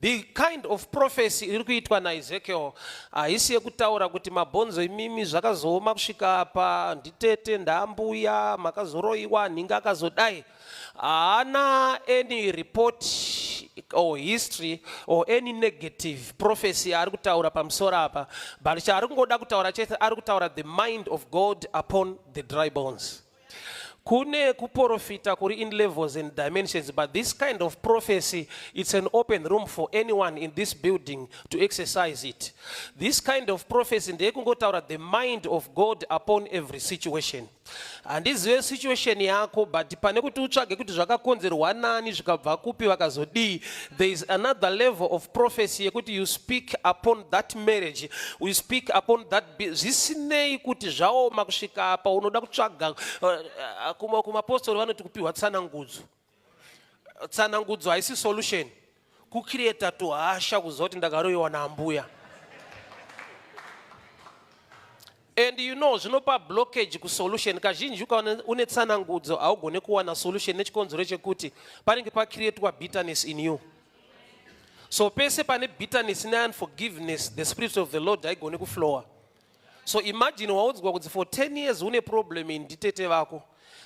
The kind of prophecy iri kuitwa naEzekiel haisi yekutaura kuti mabhonzo imimi zvakazooma kusvika apa, nditete, ndaambuya, makazoroiwa, nhingi akazodai. Haana any report or history or any negative prophecy yaari kutaura pamusoro apa, but chaari kungoda kutaura chete ari kutaura the mind of God upon the dry bones. Kune kuporofita kuri in levels and dimensions, but this kind of prophecy, it's an open room for anyone in this building to exercise it. This kind of prophecy ndeyekungotaura the mind of God upon every situation. Handizive situation yako, but pane kuti utsvage kuti zvakakonzerwa nani, zvikabva kupi, vakazodii, there is another level of prophecy yekuti you speak upon that marriage, you speak upon that zvisinei kuti zvaoma kusvika apa unoda kutsvaga eh, kumapostori vanoti kupiwa tsanangudzo. Tsanangudzo haisi solution, kucreata tuhasha kuziva kuti ndakaroiwa naambuya. And you know zvinopa blockage kusolution. Kazhinji ukaona une tsanangudzo haugone kuwana solution nechikonzero chekuti panenge pacreatwa bitterness in you. So pese pane bitterness neunforgiveness, the spirit of the Lord haigone kuflowa. So imagine waudzwa kuti for 10 years une problem in nditete vako.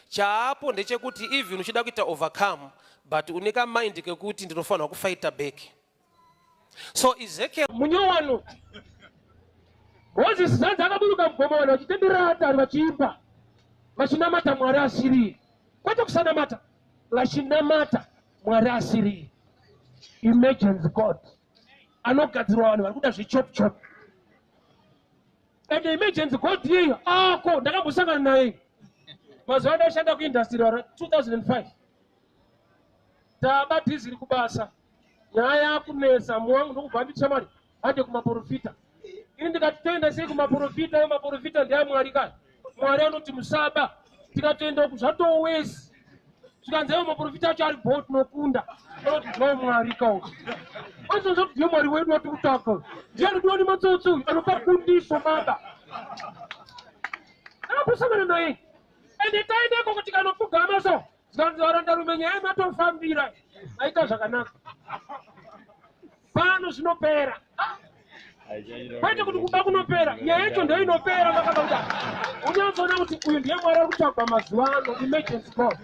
Chaapo ndechekuti even uchida kuita overcome, but une kamind kekuti ndinofanirwa kufighta back. So Ezekiel munyowano Moses zvanzi akaburuka mugomo vanhu vachitenderera atari vachiimba vachinamata Mwari asiri, kwete kusanamata, vachinamata Mwari asiri. Emergency God anogadzirwa vanhu vari kuda zvechop chop, and emergency God iyeyo ako ndakambosangana naye mazuva andaishanda kuindustry 2005. Taba dhiziri kubasa, nyaya yakunetsa muwangu, ndokubva nditi shamwari hande kumaporofita. Ini ndikati toenda sei kumaporofita? Yo maporofita ndeamwari kani, Mwari anoti musaba. Tikatoenda uku zvatowesi, zvikanzi ayo maporofita acho ari bho, tinokunda. Anoti ndo Mwari ka uyu, anozonza kuti ndiye Mwari wedu watiri kutsvaka uyu, ndiye anodiwa nematsotsi uyu, anopa kundiso baba. Ndakambosangana naye ende taenda ikoko tikanopfugama so, zvikanzi varandarume nyaya matofambira maita zvakanaka pano, zvinopera. Kwete kuti kuba kunopera, nyaya yacho ndo inopera. Makaba kuti unyatsoona kuti uyu ndiye Mwari ari kutsvagwa mazuva ano, emergency God.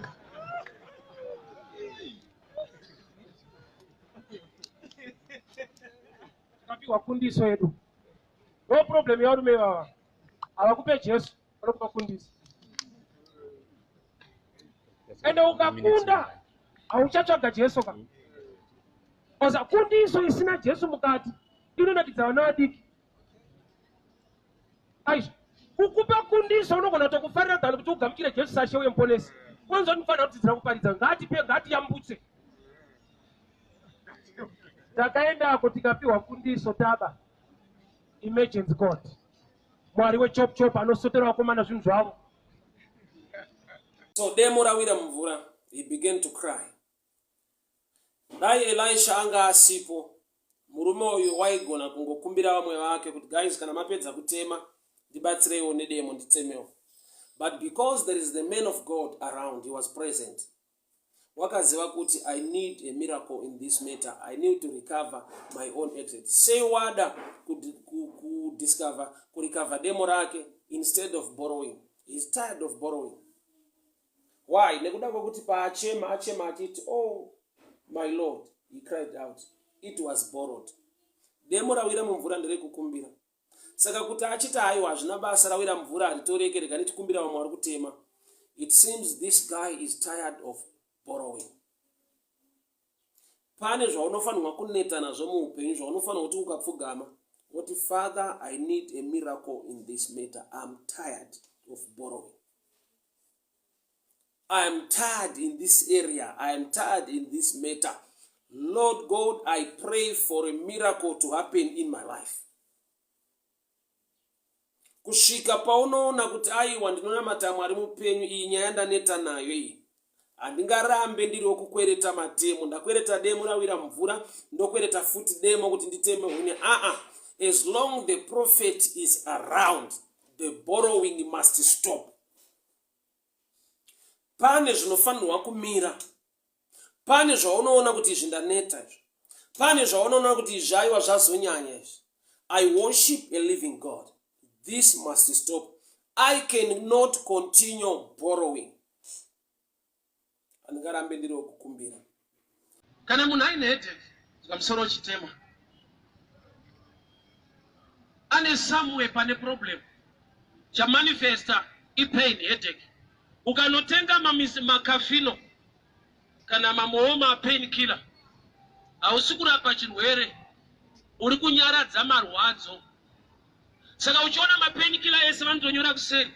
Takapiwa kundiso yedu. No problem yarume ivava havakupe Jesu, vanokupa kundiso, ende ukakunda hauchatsvaga Jesu ka oza. Kundiso isina Jesu mukati inonakidza vana vadiki. Aizvo kukupa kundiso unogona kutokufarira than kuti ugamuchire Jesu sashe uye muponesi. Unonzwa ndinofanira kudzidzira kuparidza, ngatipe, ngatiyambutse. Takaendako tikapiwa kundiso, taba emergency God, Mwari wechop chop anosotera vakomana zvinhu zvavo. So demo rawira mumvura, he began to cry. Dai Elisha anga asipo, murume uyu waigona kungokumbira vamwe vake kuti guys, kana mapedza kutema ndibatsireiwo nedemo nditemewo. But because there is the man of God around, he was present. Wakaziva kuti I need a miracle in this matter. I need to recover my own exit. Sei wada kudiscover, kurecover demo rake instead of borrowing? He's tired of borrowing. Why? Nekuda kwekuti paachema achema achiti, oh my Lord, he cried out, it was borrowed. Demo rawira mumvura nderekukumbira. Saka kuti achiti aiwa hazvina basa, rawira mvura haritoreke, rega nditikumbira vamwe vari kutema. It seems this guy is tired of borrowing. Pane zvaunofanirwa kuneta nazvo muupenyu, zvaunofanirwa kuti ukapfugama woti, Father, I need a miracle in this matter. I'm tired of borrowing. I am tired in this area. I am tired in this matter. Lord God, I pray for a miracle to happen in my life. Kusvika paunoona kuti aiwa, ndinonamata Mwari mupenyu, iyi nyaya ndaneta nayo iyi. Handingarambe ndiri wokukwereta matemo. Ndakwereta demo rawira mvura, ndokwereta futi demo kuti nditeme huni. Aa, as long the prophet is around, the borrowing must stop. Pane zvinofanirwa kumira, pane zvaunoona kuti izvi ndaneta izvi. Pane zvaunoona kuti izvi aiwa zvazonyanya izvi. I worship a living God. This must stop. I cannot continue borrowing. Handingarambe ndiri wekukumbira. Kana munhu aine headache, musoro uchitema, ane somewhere pane problem chamanifesta ipain headache. Ukanotenga makafino kana mamwewo mapain killer, hausi kurapa chirwere, uri kunyaradza marwadzo. Saka uchiona mapain killer ese vanotonyora kuseri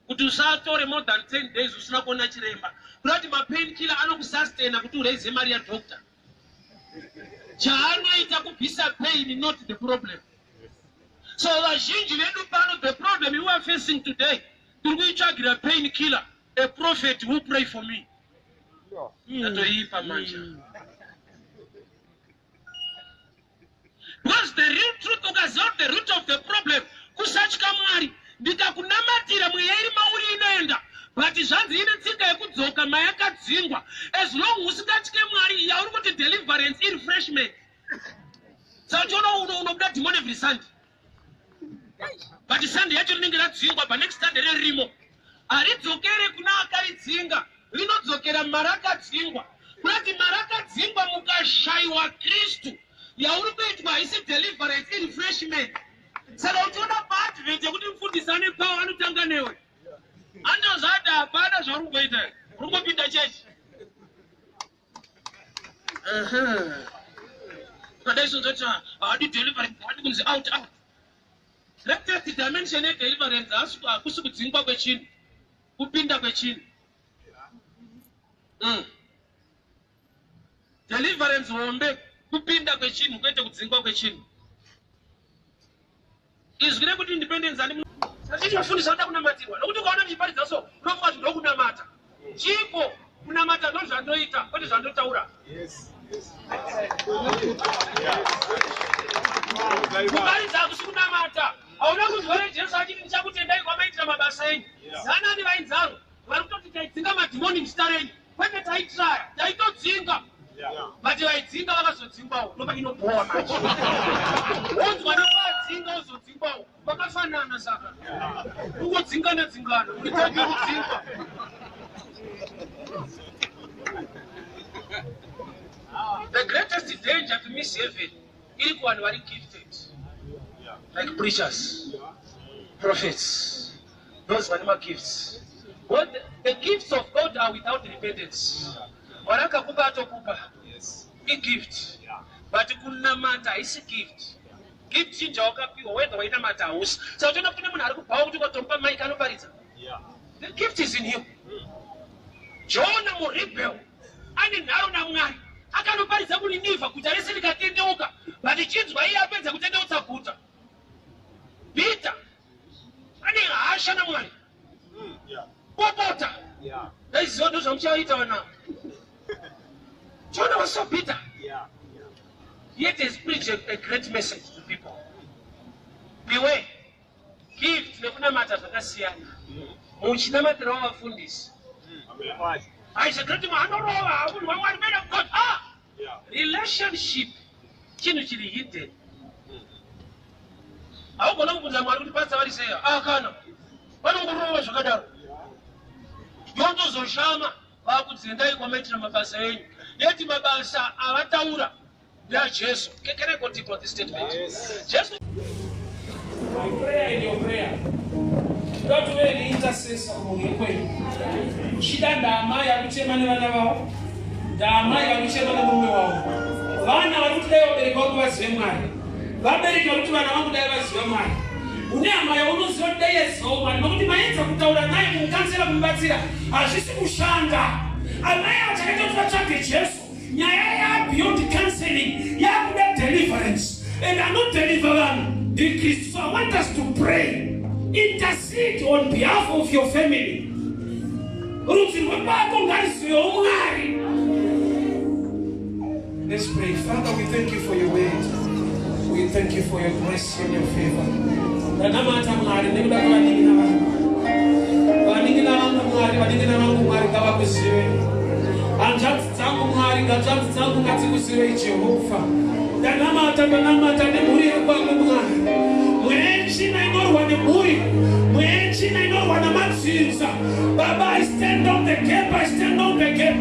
kuti usatore more than 10 days usina kuona chiremba, kuda kuti mapain killer anokusustaina kuti uraize mari yadoctor. Chaanoita kubvisa pain, not the problem. So vazhinji vedu pano, the problem you are facing today, tiri kuitsvagira pain killer, a prophet who pray for me. Tatoipa manje. Because the real truth, ukaziva kuti the root of the problem kusatya Mwari, ndikakunamatira mweya iri mauri inoenda, but zvanzi ine tsika yekudzoka mayakadzingwa. As long usingatye Mwari, yauri kuti deliverance irefreshment. Saka uchiona unobuda demon every Sunday, but Sunday yacho rinenge radzingwa, but next Sunday ririmo, haridzokere kuna akaridzinga, rinodzokera marakadzingwa. Kurati marakadzingwa mukashayiwa Kristu, yauri kuitwa haisi deliverance, irefreshment. Saka uchiona paadvert yekuti mufundisi ane power, anotanga newe, anozati hapana zvauri kungoita, uri kungopinda chechi. Ukadai sonzoti haadi deliverance, haadi kunzi out out. Greatest dimension yedeliverance hakusi kudzingwa kwechinhu, kupinda kwechinhu. Deliverance hombe kupinda kwechinhu, kwete kudzingwa kwechinhu. Izwi rekuti independence ani tichifundisa kuda kunamatirwa, nokuti ukaona ndichiparidza so unofunga kuti ndokunamata chiko. Kunamata ndo zvandoita, kwete zvandotaura. Kuparidza hakusi kunamata. Hauna kunzwa reJesu achiti, "Ndichakutendai kwamaitira mabasa enyu"? Zanani vainzaro vari kutoti, "Taidzinga madhimoni muzita renyu." Kwete taitraya, taitodzinga, but vaidzinga vakazodzingwawo. Ndopa inobowa manje, wonzwa nekuvadzinga uzodzingwawo, vakafanana. Saka kungodzingana dzingana, uri type yekudzingwa. The greatest danger to miss heaven iri kuvanhu vari gifted, like preachers, prophets, those vane magifts. God, the gifts of God are without repentance. Mwari akakupa, atokupa, igift. But kunamata haisi gift. Gift chinhu chawakapiwa, whether wainamata hausi. Saka uchiona kune munhu ari kubhawa kuti ukatomupa mic anoparidza, the gift is in him. Jona murebel ane nharo naMwari akanoparidza kuNinivha, guta rese rikatendeuka, but chinzwa, iye apedza kutendeutsa guta, Peter ane hasha naMwari, popota. Daiziva ndo zvamuchaita vana. Jonah was so bitter, yet has preached a great message to people. Beware, gift nekunamata zvakasiyana. Muchinamatirawo vafundisi, aisha great anorova munhu waMwari, man of God. Ah, relationship chinhu chiri hidden. Haugona kubvunza Mwari kuti pastor vari sei. Ah, kana vanongorova zvakadaro, yotozoshama vakudziendai kwamaitira mabasa enyu, yeti mabasa avataura ndeaJesu. Can I go deep on this statement? Jesu. My prayer and your prayer. Toda kuti uve neintercessor kumhuri yekwenyu. Chida ndaamai ari kuchema nevana vavo, ndaamai vari kuchema nemurume wavo, vana vari kuti dai vabereki vangu vazive Mwari, vabereki vari kuti vana vangu dai vazive Mwari. Une hama yaunoziva kuti dai yazivawo Mwari, nokuti maedza kutaura naye, kumucounsela, kumubatsira, hazvisi kushanda. Amai ava chakaita kuti vatsvage Jesu, nyaya yabeyond counseling, yakuda deliverance, and anodeliver vanhu ndiKristu. So I want us to pray, intercede on behalf of your family. Rudzi rwekwako ngarizivewo Mwari. Let's pray. Father, we thank you for your word. We thank you for your grace and your favor. Ndanamata Mwari nekuda kwevanin'ina vangu. Vanin'ina vangu Mwari, vanin'ina vangu Mwari ngavakuzive. Hanzvadzi dzangu Mwari, hanzvadzi dzangu ngadzikuzivei Jehovha. Ndanamata, ndanamata nemhuri yekwangu Mwari. Mweya yetsvina inorwa nemhuri, mweya yetsvina inorwa namadzinza. Baba, I stand on the gap, I stand on the gap.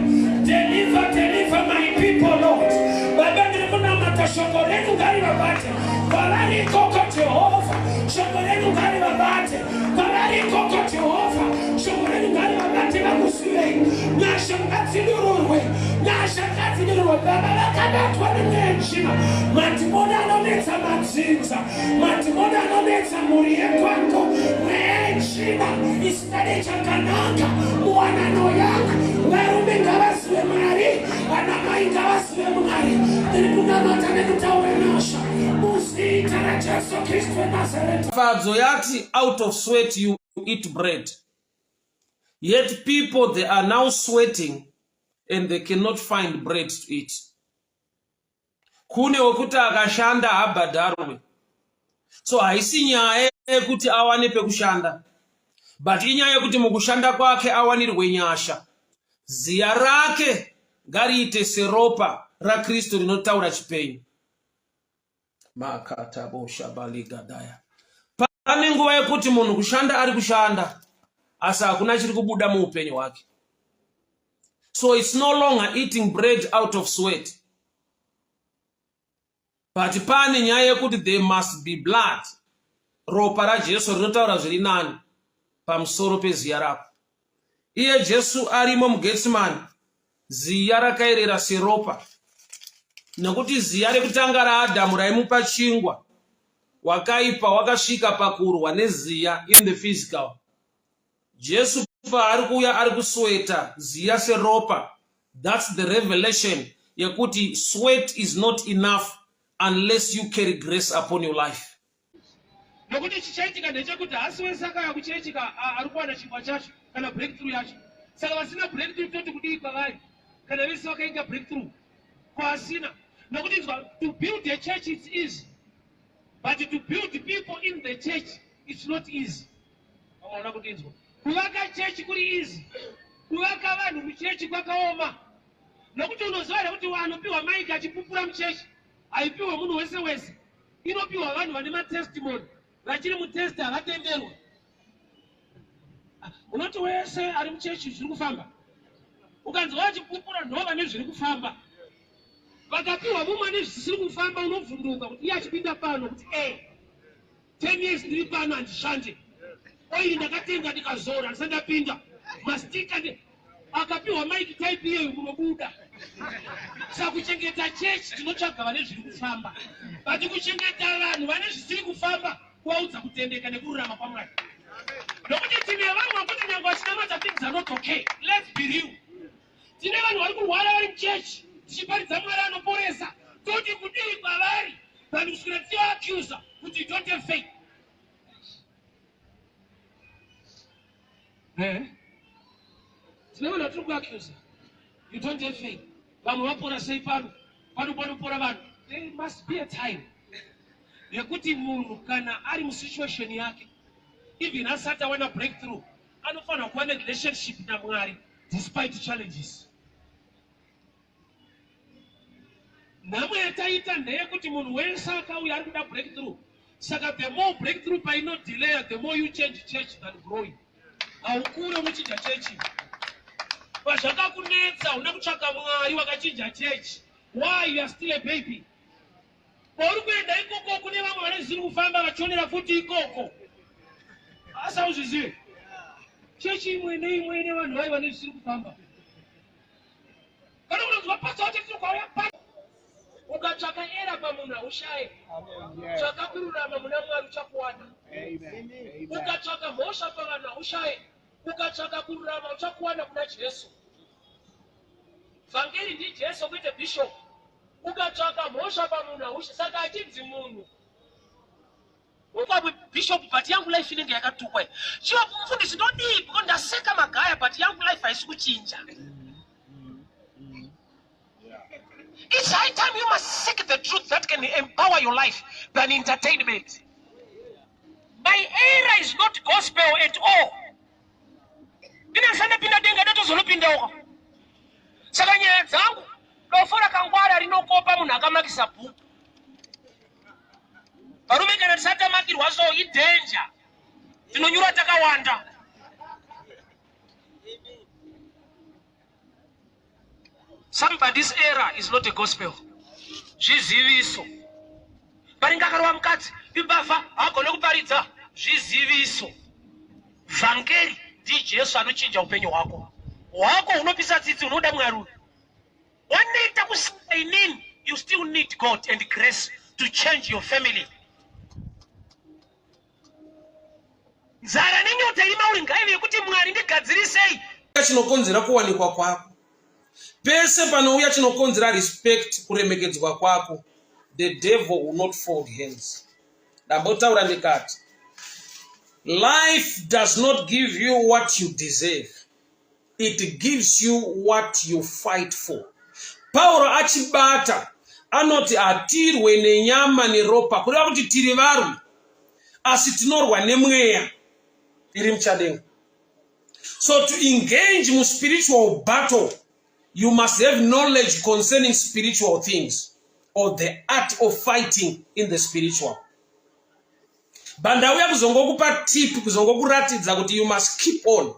Deliver, deliver my people, Lord. Baba, ndiri kunamata shoko renyu ngarivabate. Kwavari ikoko Jehovha, shoko renyu ngarivabate. Kwavari ikoko Jehovha, shoko renyu ngarivabate vakusiyei. Nyasha ngadzidururwe, nyasha ngadzidururwe. Baba vakabatwa nemweya yetsvina, madhimoni anonetsa madzinza, madhimoni anonetsa mhuri yekwangu, mweya yetsvina isingade chakanaka muwanano yangu. Varume ngavazive Mwari, vanamai ngavazive Mwari. Ndiri kunamata nekutaura nyasha muzita raJesu Kristu weNazareta. Fadzo yati out of sweat you eat bread. Yet people they are now sweating and they cannot find bread to eat. Kune wekuti akashanda habhadharwe. So haisi nyaya yekuti awane pekushanda, but inyaya yekuti mukushanda kwake awanirwe nyasha. Ziya rake ngariite seropa raKristu rinotaura chipenyu. Makataboshabaligadaya. Pane nguva yekuti munhu kushanda ari kushanda asi hakuna chiri kubuda muupenyu hwake. So it's no longer eating bread out of sweat. But pane nyaya yekuti there must be blood. Ropa raJesu rinotaura zviri nani pamusoro peziya rako. Iye Jesu arimo muGetsemani, ziya rakaerera seropa. Nekuti ziya rekutanga raAdhamu raimupa chingwa, wakaipa wakasvika pakurwa neziya in the physical. Jesu paari kuuya ari kusweta ziya seropa. That's the revelation yekuti sweat is not enough unless you carry grace upon your life. Nokuti chichaitika ndechekuti haasi wese akauya kuchechi ka ari kuwana chingwa chacho kana breakthrough yacho. Saka vasina breakthrough toti kudii kwavari kana vese vakaita breakthrough kwasina? Nokuti inzwa, to build a church it's easy, but to build people in the church it's not easy. Vamaona kuti inzwa, kuvaka chechi kuri easy, kuvaka vanhu muchechi kwakaoma. Nokuti unoziva here kuti anopiwa maiki achipupura muchechi haipiwe munhu wese wese, inopiwa vanhu vane matestimony. Vachiri mutest havatenderwe. Unoti wese ari muchechi zviri kufamba, ukanzi wachipupura ndo vane zviri kufamba. Vakapiwa mumwe ane zvisiri kufamba unovhunduka kuti iye achipinda pano kuti e 10 years ndiri pano handishande, oiri ndakatenga ndikazora ndisati ndapinda mastika. Akapiwa maiki type iyeyo munobuda. Saka kuchengeta chechi tinotsvaga vane zviri kufamba, but kuchengeta vanhu vane zvisiri kufamba kuvaudza kutendeka nekururama kwaMwari. Nokuti tine vanhu vakuti nyange vachinamata things are not okay. Let's be real. Tine vanhu vari kurwara vari muchechi tichiparidza Mwari anoporesa, toti kudii kwavari? Vanhu kusvikira tichivaaccusa kuti you don't have faith. Tine vanhu vatiri kuaccusa you don't have faith. Vamwe vapora sei pano? Pano panopora vanhu. There must be a time yekuti munhu kana ari musituation yake, even asati awana breakthrough, anofanira kuva nerelationship naMwari despite challenges. Nhamo yataita ndeyekuti munhu wese akauya ari kuda breakthrough. Saka the more breakthrough painodelaya, the more you change church than growing. Haukure, unochinja chechi. Pazvakakunetsa una kutsvaka Mwari, wakachinja chechi. Why? You are still a baby. Kwauri kuenda ikoko kune vamwe vane zvisiri kufamba vachionera futi ikoko, asi hauzvizive. Chechi imwe neimwe ine vanhu vayo vane zvisiri kufamba. Kana unonzwa pasa wacho tiri kwauya pa ukatsvaka era pamunhu haushaye. Tsvaka kururama muna Mwari uchakuwana. Ukatsvaka mhosva pavanhu haushaye. Ukatsvaka kururama uchakuwana kuna Jesu. Vhangeri ndiJesu kwete bishop. Ukatsvaka mhosva pamunhu haushaye. Saka achinzi munhu Ukwabwe bishop, but yangu life inenge yakatukwa. Chiva mufundisi ndodii because ndaseka magaya, but yangu life haisi kuchinja. It's high time you must seek the truth that can empower your life than entertainment. My era is not gospel at all. Ndinasandapinda denga ndatozonopindawo. Saka nyaya dzangu, dofo rakangwara rinokopa munhu akamakisa bhuku. Tisati tamakirwa so idanger. Tinonyura takawanda. Somebody's error is not a gospel. Zviziviso. Paringa akarova mukadzi, imbavha, haagone kuparidza. Zviziviso. Vhangeri ndiJesu anochinja upenyu hwako. Hwako hunopisa tsitsi hunoda Mwari uyu. Waneta kusika inini, you still need God and grace to change your family. Nzara nenyota iri mauri ngaive yekuti Mwari ndigadzirisei. Chinokonzera kuwanikwa kwako. Pese panouya chinokonzera respect kuremekedzwa kwako, the devil will not fold hands. Ndambotaura ndikati life does not give you what you deserve. It gives you what you fight for. Pauro achibata anoti hatirwe nenyama neropa, kureva kuti tiri varwi, asi tinorwa nemweya iri muchadenga. So to engage muspiritual battle, you must have knowledge concerning spiritual things or the art of fighting in the spiritual. But ndauya kuzongokupa tip, kuzongokuratidza kuti you must keep on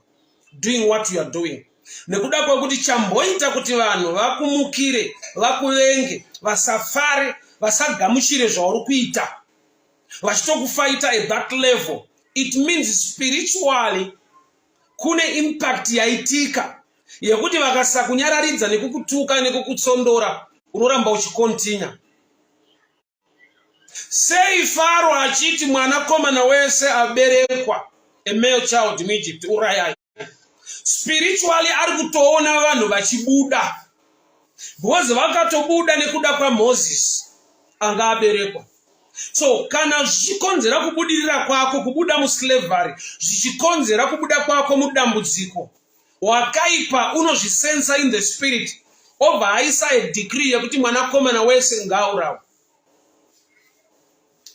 doing what you are doing. Nekuda kwekuti chamboita kuti vanhu vakumukire, vakuvenge, vasafare, vasagamuchire zvauri kuita, vachitokufaita at that level, it means spiritually kune impact yaitika yekuti vakasakunyararidza nekukutuka nekukutsondora, unoramba uchikontinya. Sei Faro achiti mwanakomana wese aberekwa, a male child in Egypt, urayai? Spiritually ari kutoona vanhu vachibuda, because vakatobuda nekuda kwaMoses anga aberekwa. So kana zvichikonzera kubudirira kwako, kubuda muslavery, zvichikonzera kubuda kwako mudambudziko, wakaipa unozvisensa in the spirit, obva aisa a decree yekuti mwanakomana wese ngaaurawe.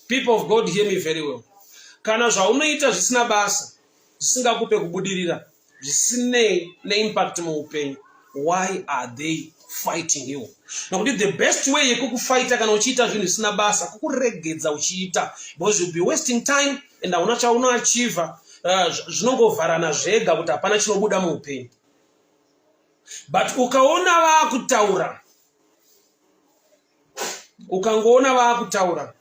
People of God, hear me very well. Kana zvaunoita zvisina basa, zvisingakupe kubudirira, zvisinei neimpact muupenyu, why are they fighting you? Nokuti the best way yekukufaita kana uchiita zvinhu zvisina basa kukuregedza uchiita, because you'll be wasting time and hauna chaunoachieva. Zvinongovharana zvega kuti hapana chinobuda muupenyu. But ukaona vaakutaura, ukangoona vaakutaura,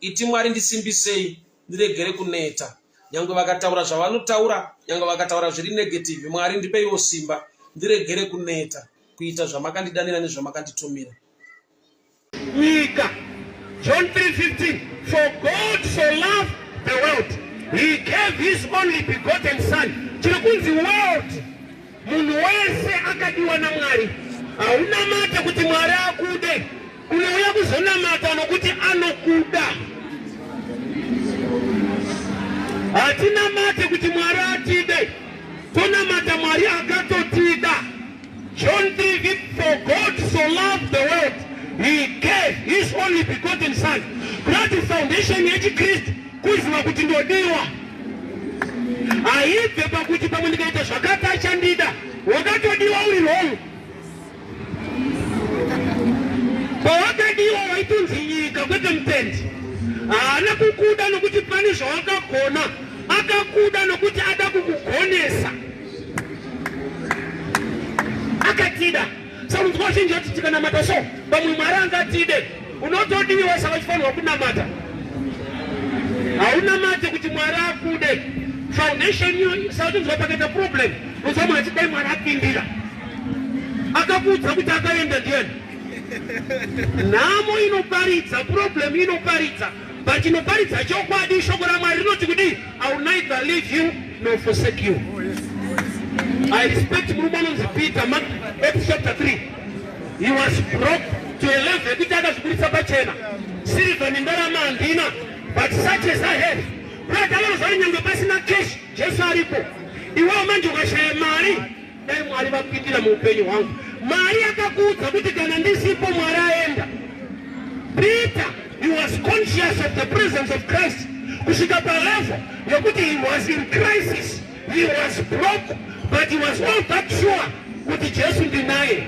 iti Mwari ndisimbisei ndiregere kuneta. Nyange vakataura zvavanotaura, nyange vakataura zviri negative, Mwari ndipeiwo simba ndiregere kuneta kuita zvamakandidanira nezvamakanditumira. Nyika. John 3:15, for God so loved the world, he gave his only begotten son. Chiri kunzi world, munhu wese akadiwa naMwari. Haunamate kuti Mwari akude, unouya kuzonamata nokuti anokuda. Hatinamate kuti Mwari atide, tonamata Mwari akatotida. John 3, for God so loved the world, he gave his only begotten son. Kurati foundation yechiKristu kuziva kuti ndodiwa. Haibve pakuti pamwe ndikaita zvakati achandida. Wakatodiwa uri wrong. Pawakadiwa waitonzi nyika kwete mutendi. Haana kukuda nokuti pane zvawakagona, akakuda nokuti ada kukugonesa. Akatida. Saka unzwa vazhinji vati tikanamata so pamwe Mwari angatide. Unotodiwa saka uchifanirwa kunamata. Haunamate kuti Mwari akude. Foundation iyo saka utinzwa pakaita problem unzwa munhu achiti dai Mwari apindira. Akakuudza kuti akaenda ndiani? Nhamo inoparidza, problem inoparidza, but inoparidza chokwadi. Shoko raMwari rinoti kudii? I will neither leave you nor forsake you. I respect murume anonzi Peter, Mark Acts chapter 3. He was broke to a level yekuti akazviburitsa pachena. Silver nendarama handina, but such as I have. Brother, vanozvari nyangwe pasina cash, Jesu aripo. Iwewe manje ukashaya mari, dai Mwari vapindira muupenyu hwangu. Mari yakakuudza kuti kana ndisipo Mwari aenda. Peter, he was conscious of the presence of Christ kusvika palevel yekuti he was in crisis, he was broke, but he was all that sure kuti Jesu ndinaye.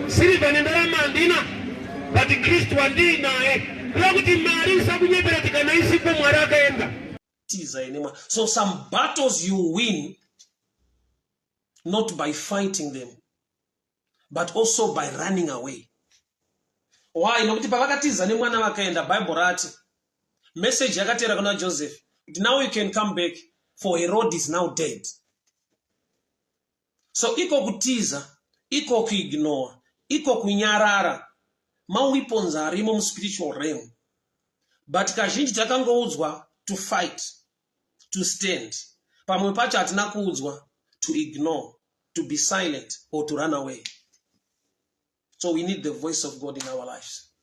Sirivha nendarama handina, but Kristu wandiinaye. Kuda kuti mari isakunyepera kuti kana Kana isipo Mwari akaenda. Tiza ine So some battles you win not by fighting them but also by running away. Why? Nokuti pavakatiza nemwana vakaenda, Bible rati message yakateera kuna Joseph kuti now you can come back for Herod is now dead. So iko kutiza, iko kuignore, iko kunyarara maweapons arimo muspiritual realm but kazhinji takangoudzwa to fight to stand pamwe pacho hatina kuudzwa to ignore to be silent or to run away so we need the voice of god in our lives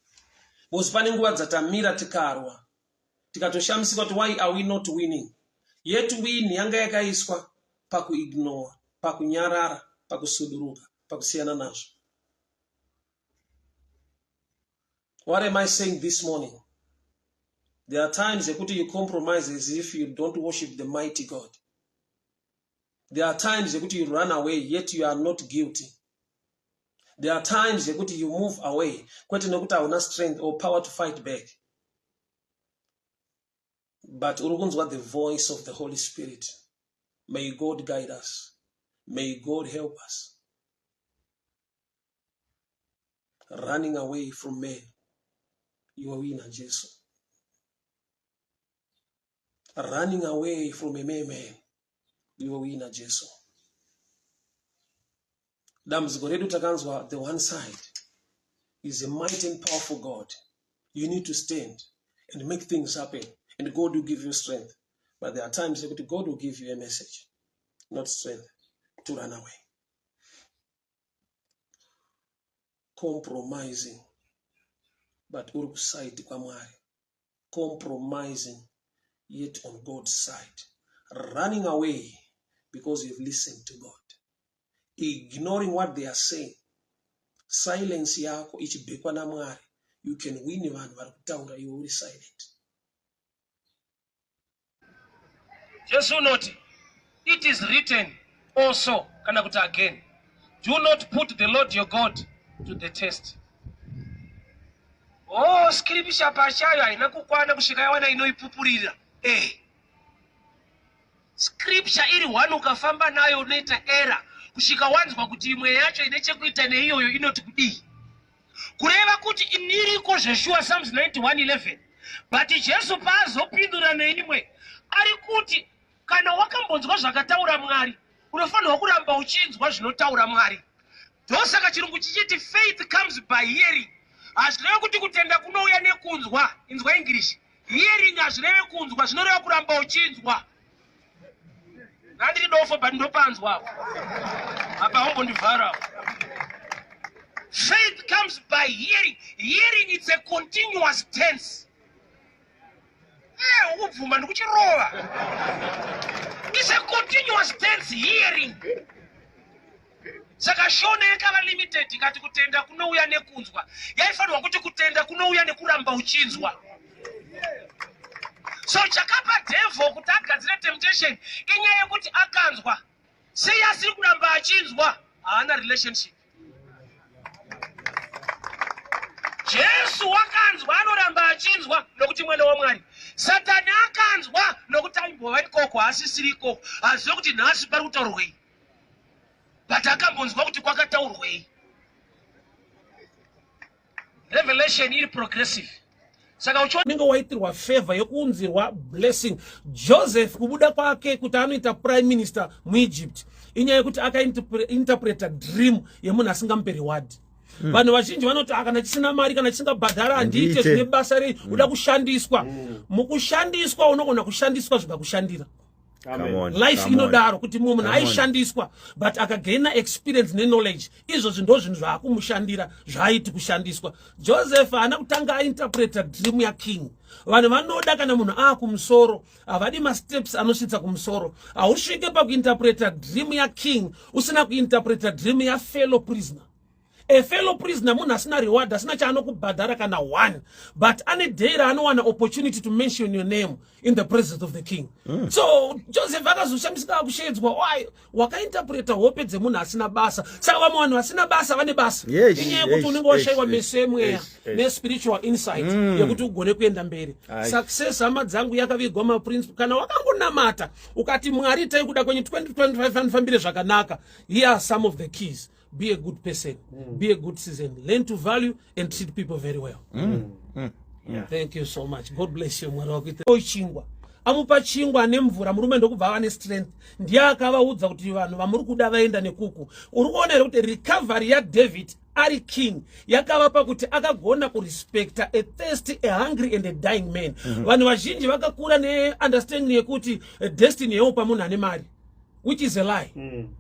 because pane nguva dzatamira tikarwa tikatoshamisika kuti why are we not winning yet win yanga yakaiswa pakuignore pakunyarara pakusuduruka pakusiyana nazvo What am I saying this morning? There are times yekuti you compromise as if you don't worship the mighty God. There are times yekuti you run away yet you are not guilty. There are times yekuti you move away kwete nekuti hauna strength or power to fight back. But uri kunzwa the voice of the Holy Spirit. May God guide us. May God help us. Running away from men. Iwe uina Jesu. Running away from a mere man. Iwe uina Jesu. Dambudziko redu takanzwa the one side is a mighty and powerful God. You need to stand and make things happen and God will give you strength. But there are times yekuti God will give you a message, not strength to run away. Compromising but uri kuside kwaMwari. Compromising yet on God's side. Running away because you've listened to God. Ignoring what they are saying. Silence yako ichibhekwa naMwari. You can win vanhu vari kutaura iwe uri silent. Jesu unoti it is written also kana kuti again do not put the Lord your God to the test. Oh, scripture pachayo haina kukwana kusvika yawana inoipupurira. Eh. Scripture iri one ukafamba nayo unoita error kusvika wanzwa kuti imwe yacho ine chekuita neiyoyo inoti kudii. Kureva kuti iniriko zveshuwa Psalms 91:11 but Jesu paazopindura neimwe ari kuti kana wakambonzwa zvakataura Mwari unofanirwa kuramba uchinzwa zvinotaura Mwari. Ndosaka chirungu chichiti faith comes by hearing. Hazvireve kuti kutenda kunouya nekunzwa. Inzwa English. Hearing hazvireve kunzwa, zvinoreva kuramba uchinzwa. Ndandiri dofo but ndopanzwa apo. Apa haumbondivhara apo. Faith comes by hearing. Hearing it's a continuous tense. Eh, ukubvuma ndikuchirova. It's a continuous tense hearing. Saka shona yakava limited ikati kutenda kunouya nekunzwa. Yaifanirwa kuti kutenda kunouya nekuramba uchinzwa. So chakapa devil kuti agadzire temptation inyaya yekuti akanzwa. Sei asiri kuramba achinzwa? Haana relationship. Jesu wakanzwa anoramba achinzwa nokuti mwana waMwari. Satani akanzwa nokuti aimbova ikoko haasisiri ikoko. Hazive kuti nhasi pari kutaurwei. But akambonzwa kuti kwakataurwei. Revelation iri progressive. Saka unenge waitirwa favor yekuunzirwa blessing. Joseph kubuda kwake kuti anoita prime minister muEgypt inyaya yekuti akainterpreta dream yemunhu asingamupe reward. Vanhu vazhinji vanoti ah, kana chisina mari kana chisingabhadhara handiite zvine basa rei uda kushandiswa. Mukushandiswa unogona kushandiswa zvikakushandira. Life inodaro kuti mumwe munhu aishandiswa but akagaina experience neknowledge izvozvi ndo zvinhu zvaakumushandira zvaaiti kushandiswa. Joseph haana kutanga ainterpreta dream yaking. Vanhu vanoda kana munhu aakumusoro havadi masteps anosvitsa kumusoro. Hausvike pakuinterpreta dream yaking usina kuinterpreta dream yafellow prisoner. A fellow prisoner munhu asina reward, asina chaanokubhadhara kana one, but ane day raanowana opportunity to mention your name in the presence of the king. So Joseph akazoshamisika akushedzwa, why wakainterpreta hope dzemunhu asina basa? Saka vamwe vanhu vasina basa vane basa. Inyaya yekuti unenge washayiwa meso emweya nespiritual insight yekuti ugone kuenda mberi. Success, hama dzangu, yakavigwa maprinciple. Kana wakangonamata ukati, "Mwari, itai kuda kwenyu, 2025 anifambire zvakanaka," here are some of the keys. Be a good person, be a good citizen, learn to value and treat people very well. Thank you so much. God bless you. Mwari wakuite chingwa, amupa chingwa nemvura, murume ndokubva ava nestrength. Ndiye akavaudza kuti vanhu vamuri kuda vaenda nekuku. Uri kuona here kuti recovery yaDavid ari king yakava pakuti akagona kurespecta a thirsty, a hungry and a dying man? Vanhu vazhinji vakakura neunderstanding yekuti destiny yeupa munhu ane mari, which is a lie.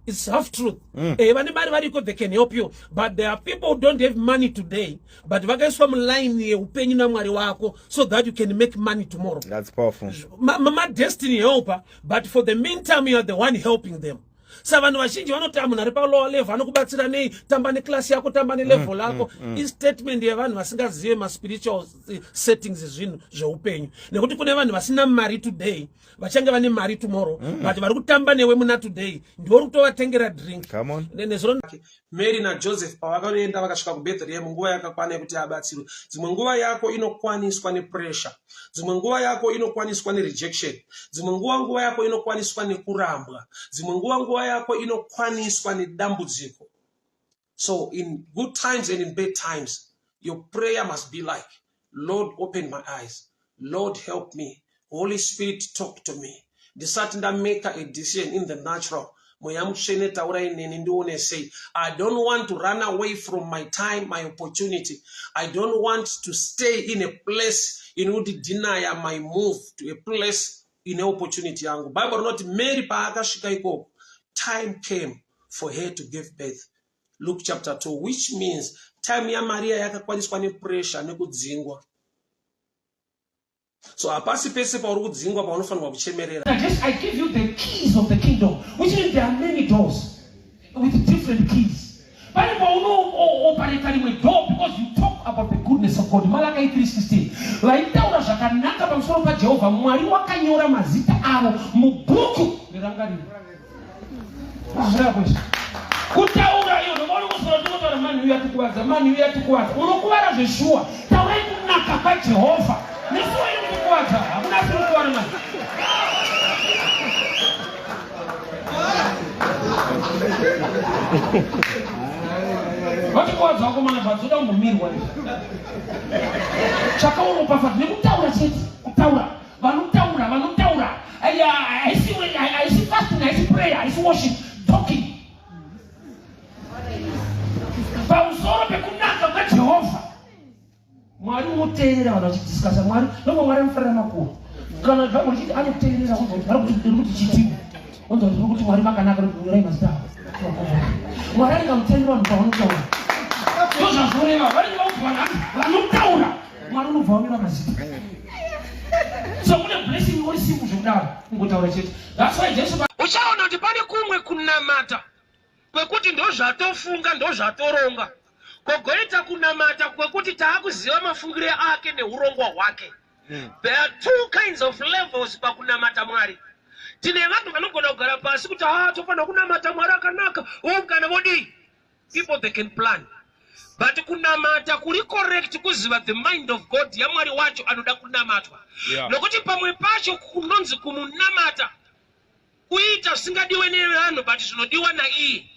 It's half truth. Vane mari variko, they can help you, but there are people who don't have money today, but vakaiswa muline yeupenyu naMwari wako so that you can make money tomorrow. That's powerful. Madestiny helper, but for the meantime you are the one helping them. Sa vanhu vazhinji vanoti, "Ah, munhu ari palower level anokubatsira nei? Tamba neclass yako, tamba nelevel yako." Istatement yevanhu vasingazive maspiritual settings ezvinhu zveupenyu, nekuti kune vanhu vasina mari today vachange vane mari tomorrow, but vari kutamba newe muna today ndiwo kutovatengera drink. Come on. Nezuro Mary naJoseph pavakaenda, vakasvika kuBethlehem nguva yakakwana yekuti abatsirwe. Dzimwe nguva yako inokwaniswa nepressure, dzimwe nguva yako inokwaniswa nerejection, dzimwe nguva nguva yako inokwaniswa nekurambwa, dzimwe nguva nguva yako inokwaniswa nedambudziko. So in good times and in bad times, your prayer must be like, "Lord, open my eyes. Lord, help me. Holy Spirit, talk to me. Ndisati ndamake a decision in the natural, Mweya Mutsvene, taurai neni ndione sei. I don't want to run away from my time, my opportunity. I don't want to stay in a place inondidenya my move to a place ine opportunity yangu." Bible rinoti Mary paakasvika ikoko, time came for her to give birth, Luke chapter 2, which means time yaMaria yakakwaniswa nepressure nekudzingwa. So hapasi pese pauri kudzingwa paunofanirwa kuchemerera. Just I give you the keys of the kingdom, which means there are many doors with different keys. Pane paunoopareta rimwe door because you talk about the goodness of God. Malachi 3:16, vaitaura zvakanaka pamusoro paJehovha Mwari wakanyora mazita avo mubhuku rerangariro. Zvirako izvi kutaura iyo nomaona kusora tinotaura, "Mani uyu atikuvadza, mani uyu atikuvadza." Unokuvara zveshuwa. Taurai kunaka kwaJehovha nesuwa iri kutikuvadza. Hakuna asiri kukuvara mani. Vatikuvadza vakomana, bvatsoda kumbomirwa izvi. Chakauropafadza nekutaura chete, kutaura, vanotaura, vanotaura. Haisi fasting, haisi prayer, haisi worship, talking pamusoro pekunaka kwaJehovha Mwari. Unoteerera vanhu vachidiscussa Mwari nobva Mwari anofarira makuru. Kana Bhaibheri richiti anoteerera, vari kuti chitiwo onzwa riri kuti Mwari makanaka, nyorai mazita avo. Mwari anenge amuteerera vanhu pavanotaura. Ndozvazvoreva, vanenge vaudzwa vanhu vanotaura, Mwari unobva wanyora mazita. So kune blessing uri simple zvekudaro, kungotaura chete. That's why Jesu, uchaona kuti pane kumwe kunamata kwekuti ndozvatofunga, ndozvatoronga, kogoita kunamata kwekuti taakuziva mafungiro ake neurongwa hwake. There are two kinds of levels pakunamata Mwari. Tine vanhu vanogona kugara pasi kuti, "Ha, tofanira kunamata, Mwari akanaka," kana vodii. People, they can plan, but kunamata kuri correct kuziva the mind of God, yaMwari wacho anoda kunamatwa. Nokuti pamwe pacho kunonzi kumunamata kuita zvisingadiwe nevanhu, but zvinodiwa naiye.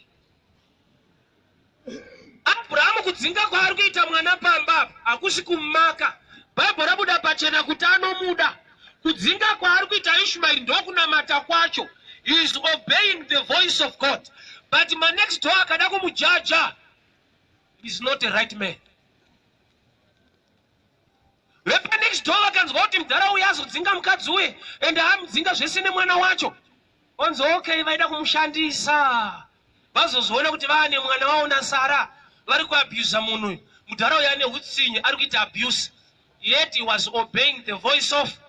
Abrahamu kudzinga kwaari kuita mwana pamba apa hakusi kumaka. Bhaibheri rabuda pachena kuti anomuda. Kudzinga kwaari kuita Ishmaeri ndokunamata kwacho. He is obeying the voice of God, but manext door akada kumujaja, is not a right man. Vepanext door vakanzwa kuti mudhara uyu azodzinga mukadzi uye, ende amudzinga zvese nemwana wacho, onzi, "Okay, vaida kumushandisa." Vazozoona kuti vaane mwana wavo naSara, vari kuabusa munhu uyu. Mudhara uyu ane utsinye, ari kuita abuse, yet he was obeying the voice of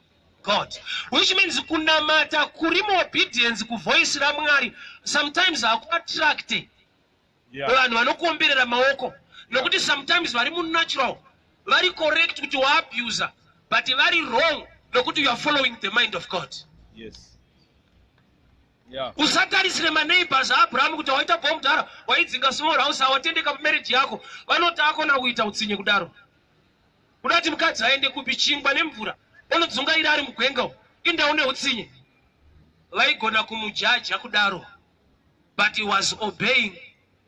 God, which means kunamata kuri muobedience kuvoice raMwari sometimes hakuattracte vanhu vanokuomberera maoko. Nokuti sometimes vari munatural vari correct kuti waabuser, but vari wrong nokuti you are following the mind of God. Yes. Yeah. Usatarisire maneighbors aAbrahamu kuti waita bomudhara, waidzinga small house, awatendeka mumarriage yako. Vanoti akona kuita utsinye kudaro. Kuda kuti mukadzi aende kupi? Chingwa nemvura onodzungaira ari mugwenga umu. Indawo neutsinye. Vaigona kumujaja kudaro, but he was obeying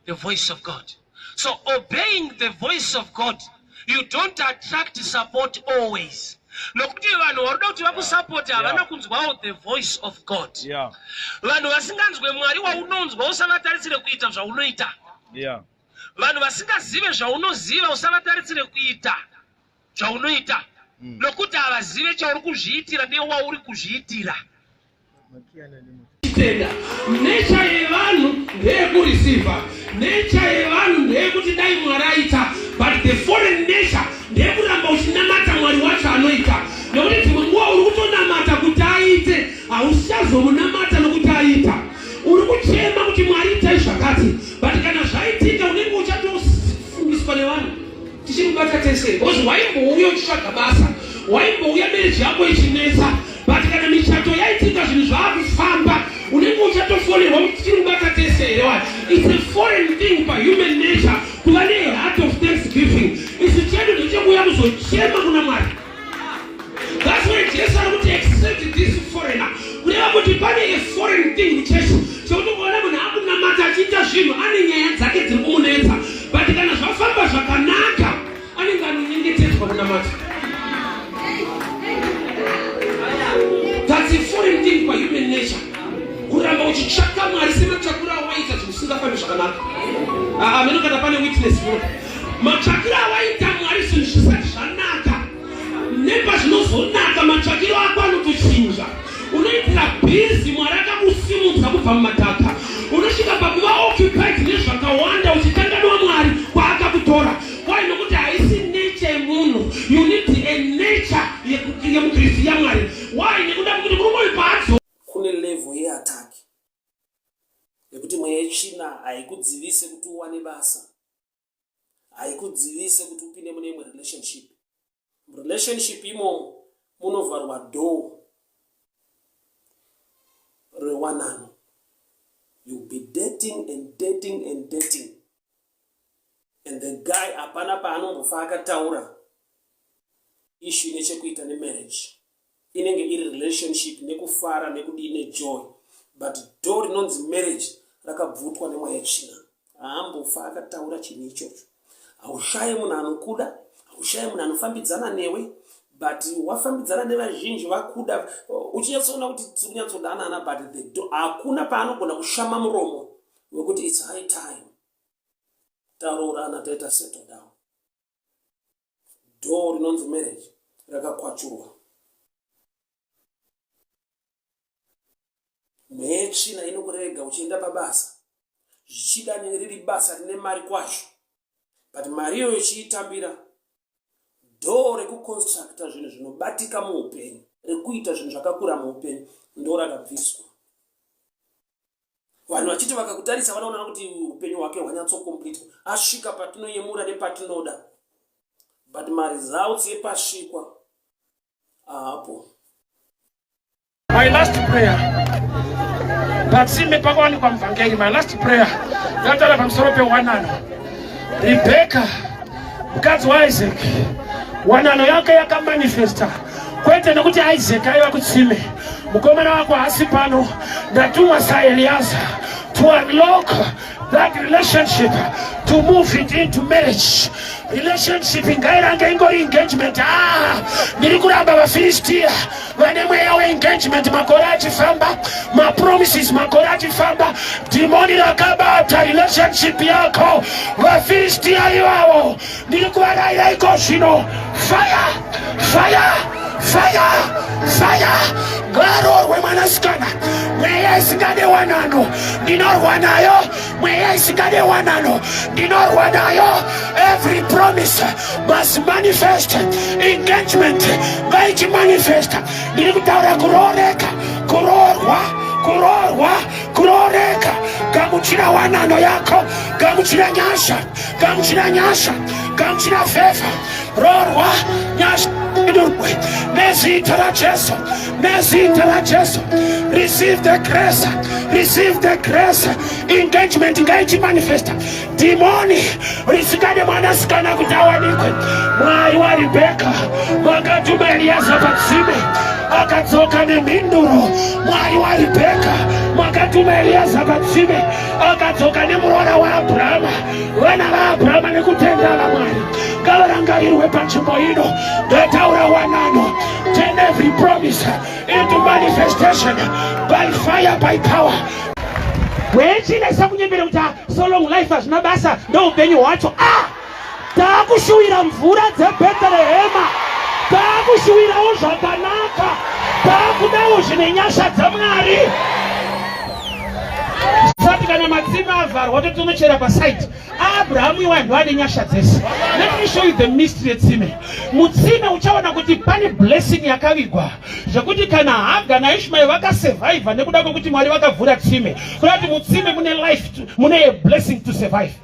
the voice of God. So obeying the voice of God, you don't attract support always. Nokuti vanhu varuda kuti vakusapoti havana kunzwawo the voice of God. Vanhu vasinganzwe Mwari waunonzwa usavatarisire kuita zvaunoita. Vanhu vasingazive zvaunoziva usavatarisire kuita zvaunoita. Nokuti havazive chauri kuzviitira newauri kuzviitira. Tenda. Nature yevanhu ndeyekureceiver. Nature yevanhu ndeyekuti dai Mwari aita, but the foreign nature ndeyekuramba uchinamata Mwari wacho anoita. Nekuti dzimwe nguva uri kutonamata kuti aite, hauchazomunamata nokuti aita. Uri kuchema kuti Mwari itai zvakati, but kana zvaitika unenge uchatofungiswa nevanhu. Tichimubata tese because waimbouya uchitsvaga basa, waimbouya marriage yako ichinetsa, but kana michato yaitika zvinhu zvaakufamba unenge uchatofonerwa kuti tichiri kubata tese here wani. It's a foreign thing pahuman nature kuva neheart of thanksgiving. Isu chedu ndechekuuya kuzochema kuna Mwari. That's why Jesu ari kuti accept this foreigner. Kureva kuti pane a foreign thing kuchechi chekuti ukaona munhu akunamata achiita zvinhu ane nyaya dzake dziri kumunetsa, but kana zvafamba zvakanaka anenge anonyengetedzwa kunamata. That's a foreign thing pa human nature. Kuramba uchitsvaka Mwari sematsvakiro awaita zvinhu zvisingafambi zvakanaka. Ameno kana pane witness kuno. Matsvakiro awaita Mwari zvinhu zvisati zvanaka, nepazvinozonaka matsvakiro ako anotochinja. Unoitira bhizi Mwari akakusimudza kubva mumadhaka, unosvika pakuva occupied nezvakawanda uchikanganwa Mwari kwaakakutora. Why? Nokuti haisi nature yemunhu. You need a nature yemukristu yaMwari. Why? Nekuda kwekuti murume uyu paadzo kune level yeattack yekuti mweya yetsvina haikudzivise kuti uwane basa, haikudzivise kuti upinde mune imwe relationship. Relationship imomo munovharwa door rewanano. You'll be dating and dating and dating, and the guy hapana paanombofa akataura issue ine chekuita nemarriage. Inenge iri relationship nekufara nekudii nejoy, but door rinonzi marriage rakabvutwa nemweya yetsvina. Haambofa akataura chinhu ichocho. Haushaye munhu anokuda, haushaye munhu anofambidzana newe, but wafambidzana nevazhinji vakuda, uchinyatsoona kuti tiri kunyatsodanana, but the door hakuna paanogona kushama muromo wekuti it's high time taroorana, taita settle down. Door rinonzi marriage rakakwachurwa. Mweya yetsvina inokurega uchienda pabasa, zvichida riri basa rine mari kwazvo, but mari iyoyo uchiitambira, door rekuconstructa zvinhu zvinobatika muupenyu, rekuita zvinhu zvakakura muupenyu, ndo rakabviswa. Vanhu vachiti vakakutarisa vanoona kuti upenyu hwake hwanyatsokompletwa, asvika patinoyemura nepatinoda, but maresults epasvikwa haapo. My last prayer. Patsime pakawanikwa muvhangeri. My last prayer yataura pamusoro pewanano. Rebheka mukadzi waIsaac, wanano yake yakamanifesta kwete nekuti Isaac aiva kutsime. Mukomana wako haasi pano, ndatumwa saEliaza to unlock that relationship, to move it into marriage. Relationship ngairange ingori engagement. Ndiri kuramba vaFilistia vane mweya weengagement makore achifamba, mapromises makore achifamba. Dhimoni rakabata relationship yako, vaFilistia ivavo ndiri kuvarayira iko zvino. Fire, fire, fire, fire! Ngaroorwe mwanasikana. Mweya isingade wanano ndinorwa nayo, mweya isingade wanano ndinorwa nayo. Every promise must manifest. Engagement ngaichimanifesta. Ndiri kutaura kurooreka, kuroorwa, kuroorwa. Kurooreka. Gamuchira wanano yako. Gamuchira nyasha. Gamuchira nyasha. Gamuchira favor. Roorwa nyasha idurwe nezita raJesu. Nezita raJesu. Receive the grace. Receive the grace. Engagement ngaichimanifesta. Dhimoni risingade mwanasikana kuti awanikwe. Mwari waRibheka wakatuma Eliyaza patsime akadzoka nemhinduro. Mwari waRibheka wakatuma Eliyaza patsime akadzoka nemuroora waAbhurahama. Vana vaAbhurahama nekutenda vaMwari ngavarangarirwe panzvimbo ino. Ndataura wanano. Turn every promise into manifestation by fire, by power. Wechina isakunyembere kuti ah, so long life hazvina basa, ndoupenyu hwacho. Ah, taakushuwira mvura dzeBhetherehema, taakushuwirawo zvakanaka, taakudawo zvine nyasha dzaMwari. Sati kana matsime avharwa totonochera pasaiti. Abrahamu iwayo ndo ane nyasha dzese. Let me show you the mystery yetsime. Mutsime uchaona kuti pane blessing yakavigwa, zvekuti kana Haga naIshmael vakasurvivha nekuda kwekuti Mwari vakavhura tsime. Kuda kuti mutsime mune life, mune a blessing to survive.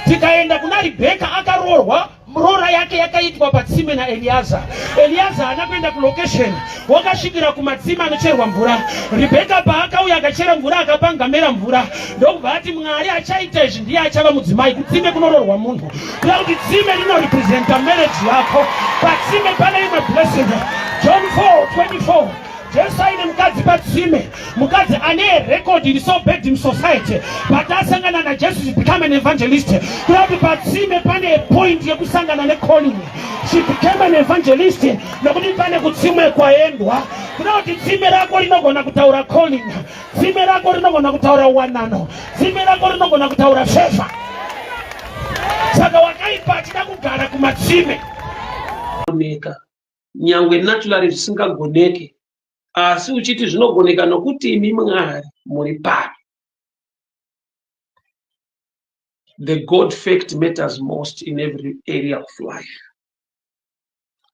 Tikaenda kuna Rebheka, akaroorwa, roora yake yakaitwa patsime naEliaza. Eliaza haana kuenda kulocation, wakasvikira kumatsime anocherwa mvura. Rebheka paakauya akachera mvura, akapa ngamera mvura, ndokubva ati Mwari achaita izvi ndiye achava mudzimai. Kutsime kunoroorwa munhu, kuda kuti tsime rinorepresenta marriage yako. Patsime pane imwe blessing. John 4:24, Jesu aine mukadzi patsime, mukadzi ane record iri so bad in society, but asangana naJesu, she become an evangelist. Kuda kuti patsime pane point yekusangana necalling. She became an evangelist nekuti pane kutsime kwaendwa. Kuda kuti tsime rako rinogona kutaura calling, tsime rako rinogona kutaura wanano, tsime rako rinogona kutaura favor. Saka wakaipa achida kugara kumatsime. Oneka nyangwe naturally zvisingagoneke, asi uchiti zvinogoneka nokuti imi Mwari muri pano. The God fact matters most in every area of life.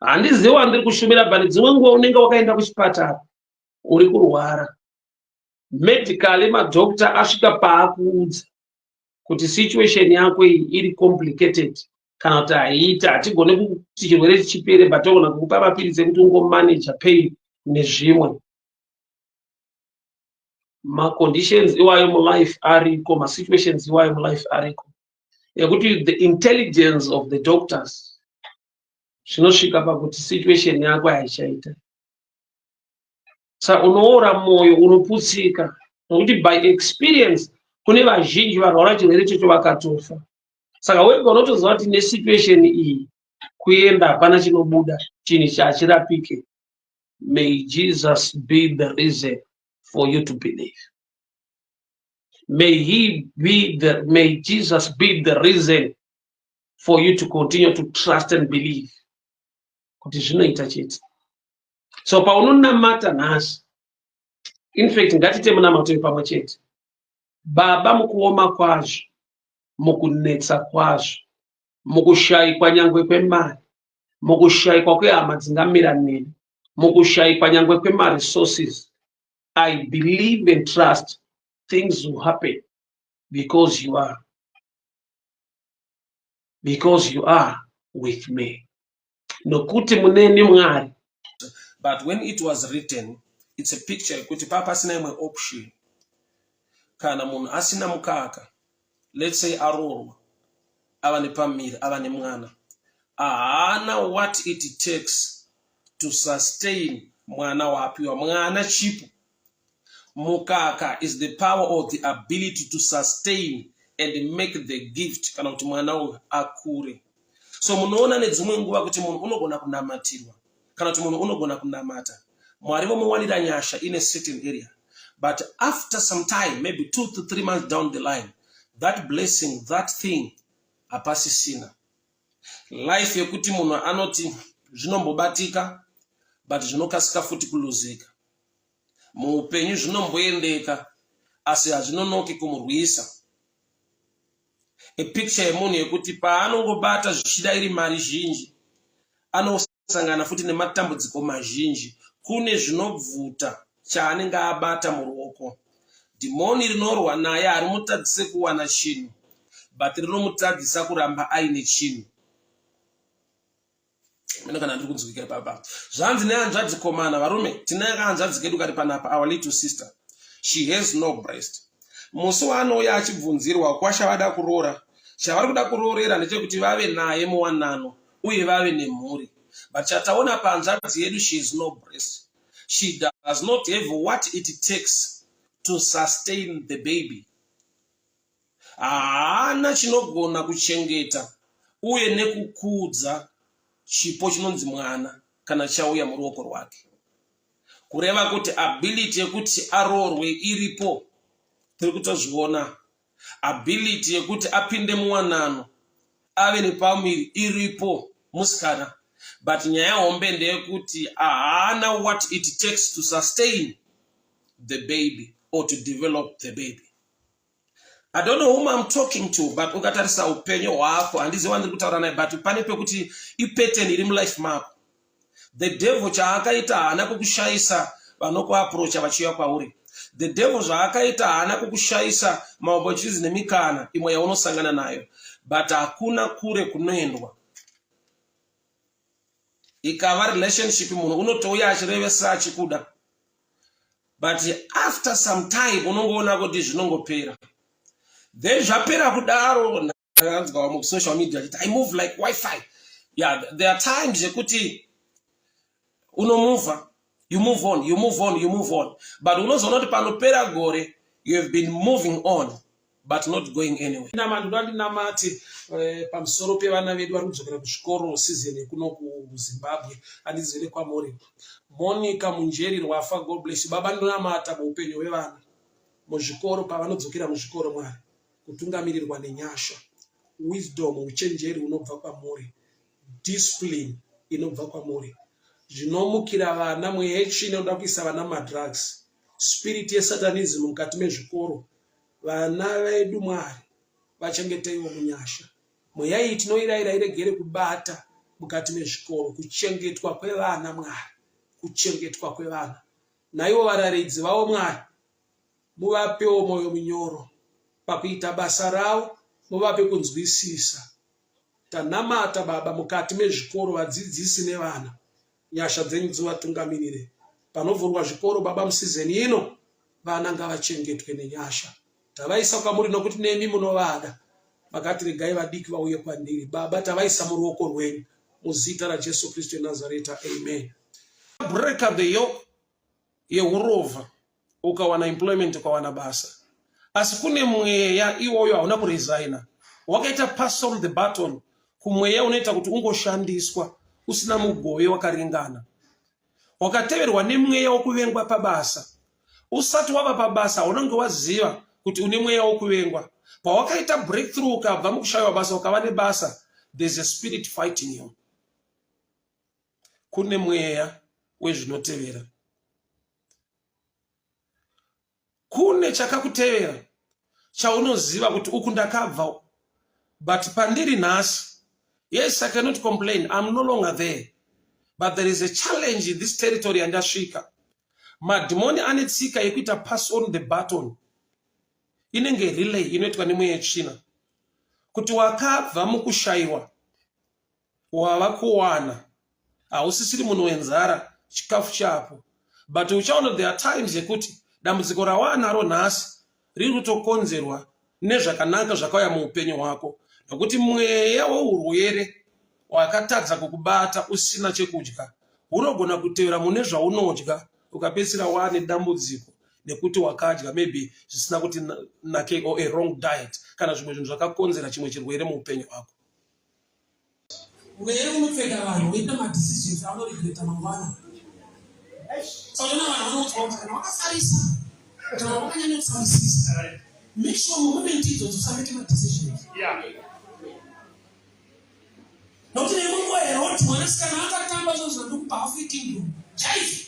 Handizivi wandiri kushumira, but dzimwe nguva unenge wakaenda kuchipatara, uri kurwara medically, madoctor asvika paakuudza kuti situation yako iyi iri complicated kana kuti haiita, hatigone kuti chirwere chichipere, but togona kukupa mapiritsi ekuti ungomanage pain nezvimwe. Maconditions iwayo mulife ariko, masituations iwayo mulife ariko ekuti the intelligence of the doctors zvinosvika pakuti situation yako haichaita. Saka unoora mwoyo, unoputsika, nokuti by experience kune vazhinji varwara chirwere ichocho vakatofa. Saka wega unotoziva kuti nesituation iyi kuenda hapana chinobuda, chinhu ichi hachirapike. May Jesus be the reason for you to believe. May Jesus be the reason for you to continue to trust and believe kuti zvinoita chete. So paunonamata nhasi, in fact ngatite munamato pamwe chete. Baba, mukuoma kwazvo, mukunetsa kwazvo, mukushayikwa nyangwe kwemari, mukushayikwa kwehama dzingamira neni, mukushayikwa nyangwe kwemaresources, I believe and trust things will happen because you are with me, nokuti muneni, Mwari. But when it was written, it's a picture yekuti paa pasina imwe option. Kana munhu asina mukaka, let's say aroorwa, ava nepamiri, ava nemwana, haana what it takes to sustain mwana waapiwa. Mwana chipo. Mukaka is the power or the ability to sustain and make the gift, kana kuti mwana uyu akure. So munoona nedzimwe nguva kuti munhu unogona kunamatirwa, kana kuti munhu unogona kunamata, Mwari vomuwanira nyasha in a certain area, but after some time, maybe 2 to 3 months down the line, that blessing, that thing hapasisina. Life yekuti munhu anoti zvinombobatika but zvinokasika futi kuluzika muupenyu, zvinomboendeka asi hazvinonoki kumurwisa. Epicture yemunhu yekuti paanongobata zvichida iri mari zhinji, anosangana futi nematambudziko mazhinji. Kune zvinobvuta chaanenge abata muruoko. Dhimoni rinorwa naye harimutadzise kuwana chinhu but rinomutadzisa kuramba aine chinhu. Mene kana ndiri kunzwika ipapa. Zvanzi nehanzvadzi komana varume tine kahanzvadzi kedu kari panapa our little sister. She has no breast. Musi waanouya achibvunzirwa kwasha vada kuroora. Chavari kuda kuroorera ndechekuti vave naye muwanano uye vave nemhuri. But chataona pahanzvadzi yedu she has no breast. She does not have what it takes to sustain the baby. Haana chinogona kuchengeta uye nekukudza chipo chinonzi mwana kana chauya muruoko rwake. Kureva kuti ability yekuti aroorwe iripo, tiri kutozviona. Ability yekuti apinde muwanano ave nepamuviri iripo musikana, but nyaya hombe ndeyekuti haana what it takes to sustain the baby or to develop the baby. I don't know whom I'm talking to, but ukatarisa upenyu hwako handizivi wandiri kutaura naye, but pane pekuti ipattern iri mulife mako. The devil chaakaita haana kukushayisa vanokuaprocha vachiuya kwauri. The devil zvaakaita haana kukushayisa maopportunities nemikana imwe yaunosangana nayo, but hakuna kure kunoendwa. Ikava relationship munhu unotouya achirevesa achikuda, but after some time unongoona kuti zvinongopera. Then zvapera kudaro ndakanzwa musocial media achiti I move like wifi. Yeah, there are times yekuti unomuvha, you move on, you move on, you move on, but unozoona kuti panopera gore you have been moving on but not going anywhere. Nama ndoda ndinamate pamusoro pevana vedu vari kudzokera kuzvikoro season yekuno kuZimbabwe. Handizere kwamuri. Monica Munjeri Rwafa, God bless you. Baba, ndinamata muupenyu hwevana muzvikoro pavanodzokera muzvikoro, Mwari, kutungamirirwa nenyasha, wisdom, uchenjeri unobva kwamuri, discipline inobva kwamuri. Zvinomukira vana, mweya yetsvina inoda kuisa vana mumadrugs, spirit yesatanism mukati mezvikoro, vana vedu Mwari vachengeteiwo munyasha. Mweya iyi tinoirayira iregere kubata mukati mezvikoro. Kuchengetwa kwevana Mwari, kuchengetwa kwevana, naivo vararidzi vavo Mwari, muvapewo mwoyo munyoro pakuita basa ravo, muvape kunzwisisa. Tanamata Baba mukati mezvikoro, vadzidzisi nevana, nyasha dzenyu dzivatungamirire. Panovhurwa zvikoro Baba musizeni ino, vana ngavachengetwe nenyasha. Tavaisa kwamuri nokuti nemi munovada. Makati regai vadiki vauye kwandiri. Baba, tavaisa muruoko rwenyu. Muzita raJesu Kristu weNazareta. Amen. Break up the yoke yehurovha, ukawana employment, ukawana basa, asi kune mweya iwoyo hauna kuresigna, wakaita pass on the baton kumweya unoita kuti ungoshandiswa usina mugove wakaringana. Wakateverwa nemweya wokuvengwa pabasa. Usati wava pabasa unenge waziva kuti une mweya wokuvengwa. Pawakaita breakthrough ukabva mukushayiwa basa ukava nebasa, there's a spirit fighting you. Kune mweya wezvinotevera, kune chakakutevera chaunoziva kuti uku ndakabva, but pandiri nhasi, yes, I cannot complain, I'm no longer there, but there is a challenge in this territory yandasvika. Madhimoni ane tsika yekuita pass on the baton, inenge relay inoitwa nemweya yetsvina, kuti wakabva mukushayiwa wava kuwana, hausisiri munhu wenzara, chikafu chapo, but uchaona there are times yekuti dambudziko rawaanaro nhasi riri kutokonzerwa nezvakanaka zvakauya muupenyu hwako, nokuti mweya weurwere wakatadza kukubata usina chekudya unogona kutevera mune zvaunodya, ukapedzisira waane dambudziko nekuti wakadya maybe zvisina kuti nake or a wrong diet kana zvimwe zvinhu zvakakonzera chimwe chirwere muupenyu hwako. Mweya unopfeka vanhu woita madecisions aunoregreta mangwana. Saka unoona vanhu vanoudzwa kuti kana wakafarisa kana wakanyanya kufarisisa, make sure moment idzodzo usameke madecisions. Nokuti neimwe nguva Herodi mwanasikana akatamba zvinhu zvandikupa half kingdom chaizvo,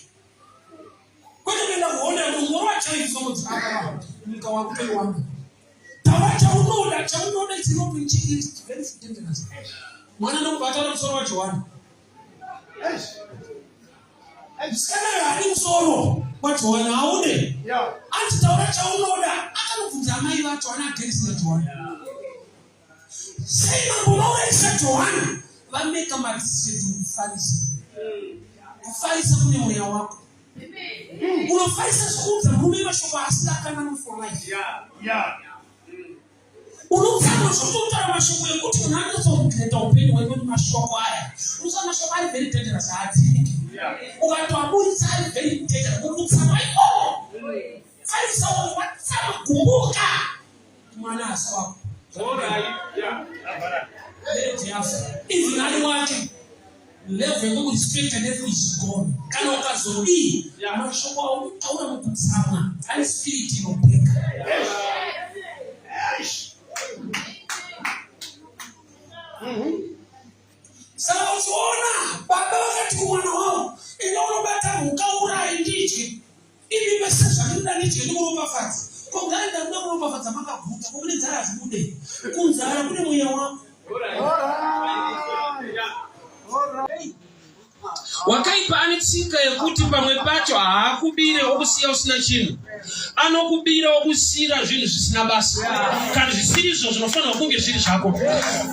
kwete kuenda kuona mungoro chaizvo somodzaka nyika wakutoiwana. Taura chaunoda, chaunoda chinopi it's very dangerous. Mwana ndokubva ataura musoro waJohani. Musikana uyo haadi musoro waJohani, haude. Anzi taura chaunoda, akanobvunza amai vacho ana Agnes naJohani. Sei mambo vaurayisa Johani? Vameka madecisions mukufarisa. Kufarisa kune mweya wako. Unofarisa zvekuudza murume mashoko asingakanganwi for life. Unotsamwa zvekutotaura mashoko ekuti munhu anonyatsoregreta upenyu hwake kuti mashoko aya. Unoziva mashoko ari very dangerous haadziviki. Ukatoaburitsa ari very dangerous. Ukutsamwa ikoko. Farisa watsamwa gumbuka. Mwana asi wako. Marriage yafa. Even ari wake. Level yekumurespecta level is gone. Kana ukazodii mashoko aunotaura mukutsamwa ane spirit inobreaka. Saka uchiona baba vakati kumwana wavo, enda unobata mhuka uraye ndidye. Imi mese zvandinoda ndidye ndikuropafadza. Ko ngari ndakuda kuropafadza makaguta, ko kune nzara hazvibude. Kunzara kune mweya wako. Wakaipa ane tsika yekuti pamwe pacho haakubire okusiya usina chinhu. Anokubira okusiyira zvinhu zvisina basa kana zvisiri izvo zvinofanirwa kunge zviri zvako.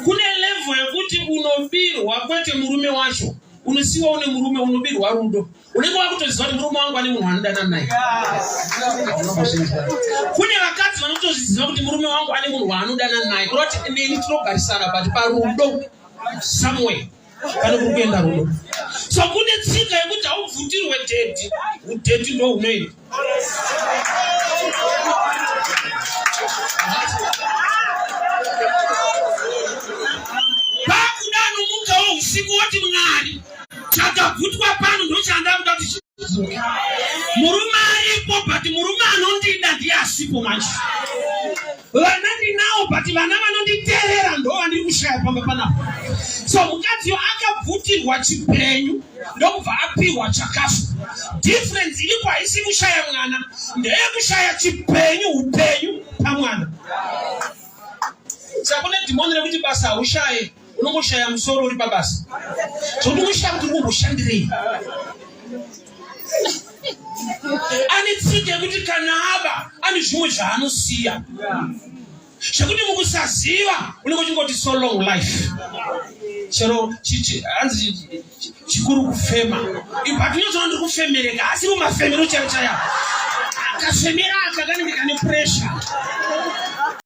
Kune level yekuti unobirwa kwete murume wacho, unosiwa une murume unobirwa rudo. Unenge wakutoziva kuti murume wangu ane munhu waanodana naye. Kune vakadzi vanotozviziva kuti murume wangu ane munhu waanodana naye, kureva kuti neni tinogarisana but parudo somewhere pane kuri kuenda rudo. So kune tsika yekuti haubvutirwe dhedhi, udhedhi ndo hunoenda. Pakuda anomukawo usiku woti Mwari chakabvutwa pano ndochanda kuda kuti chidzoke. Murume aripo but murume anondida ndiye asipo manje. Vana ndinawo but vana vanonditerera ndo vandiri kushaya pamba panapa. So mukadziyo akabvutirwa chipenyu ndokubva apiwa chakafa. Difference iripo haisi kushaya mwana, ndeyekushaya chipenyu, upenyu pamwana. Saka kune dhimoni rekuti basa haushaye, unongoshaya musoro uri pabasa. Zvekuti unoshaya kuti uri kumboshandirei. Ane tsika yekuti kana aba ane zvimwe zvaanosiya zvekuti mukusaziva unenge uchingoti so long life chero hanzi chikuru kufema but unozoona ndiri kufemereka asi mumafemero chaiyo chaiyo akafemera aka kanenge kane pressure.